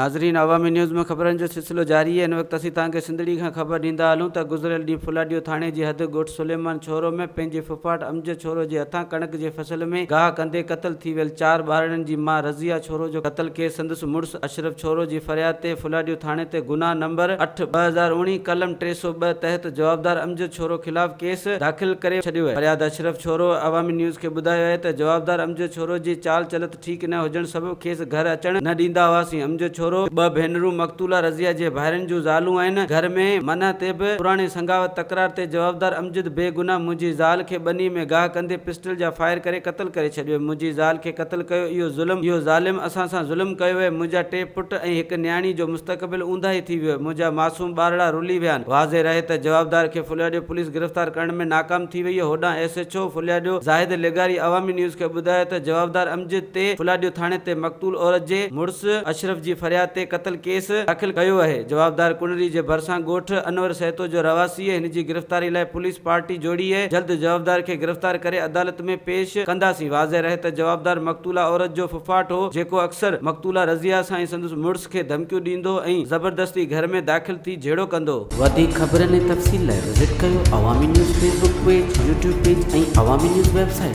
ناظرين عوامي نيوز ۾ خبرن جو سلسلو جاري آهي هن وقت اسين توهان کي سنڌڙي کان خبر ڏيندا هلون ته گذريل ڏينهن ڦلاڊيو ٿاڻي جي حد ڳوٺ سليمان ڇورو ۾ پنهنجي ڦڦاٽ امجد ڇورو جي هٿان ڪڻڪ جي فصل ۾ گاهه ڪندي قتل ٿي ويل چار ٻارڙن جي ماء رضيه ڇورو جو قتل ڪيس سندس مڙس اشرف ڇورو جي فرياد تي ڦلاڊيو ٿاڻي تي گناهه نمبر اٺ 2019 قلم 302 تحت جوابدار امجد ڇورو خلاف ڪيس داخل ڪري ڇڏيو آهي فرياد اشرف ڇورو عوامي نيوز کي ٻڌايو آهي ته جوابدار امجد ڇورو جي چال چلت ٺيڪ نه هجڻ سبب کيس گهر اچڻ نه ڏيندا هئاسين. امجد ڇورو، ٻه ڀينرون مقتوله رضيه جي ڀائرن جون زالون آهن. گهر ۾ منع تي به پراڻي سنگاوت تڪرار تي جوابدار امجد بي گناهه منهنجي زال کي ٻني ۾ گاهه ڪندي پسٽل جا فائر ڪري قتل ڪري ڇڏيو. منهنجي زال کي قتل ڪيو اهو ظلم اهو ظالم اسان سان ظلم ڪيو ويو. منهنجا ٽي پٽ ۽ هڪ نياڻي جو مستقبل اونداهي ٿي ويو. منهنجا معصوم ٻارڙا رلي ويا آهن. واضح رهي ته جوابدار کي ڦلياڏيو پوليس گرفتار ڪرڻ ۾ ناڪام ٿي وئي. هوڏانهن ايس ايڇ او ڦلياڏيو زاهد لغاري عوامي نيوز کي ٻڌايو ته جوابدار امجد تي ڦلاڏيو ٿاڻي تي مقتول عورت جي مڙس اشرف جي فرياد تي قتل ڪيس داخل ڪيو اهي، جوابدار ڪنري جي ڀرسان ڳوٺ انور سهتو جو رهواسي اهي، هن جي گرفتاري لاء پوليس پارٽي جوڙي اهي، جلد جوابدار کي گرفتار ڪري عدالت ۾ پيش ڪنداسين، واضح رهي ته جوابدار مقتوله عورت جو ڦڦاٽ هو، جيڪو اڪثر مقتوله رضيه سان ۽ سندس مڙس کي ڌمڪيون ڏيندو ۽ زبردستي گهر ۾ داخل ٿي جهيڙو ڪندو. وڌيڪ خبرن ۽ تفصيل لاء وزٽ ڪيو Awami news Facebook page, YouTube page ۽ Awami news website.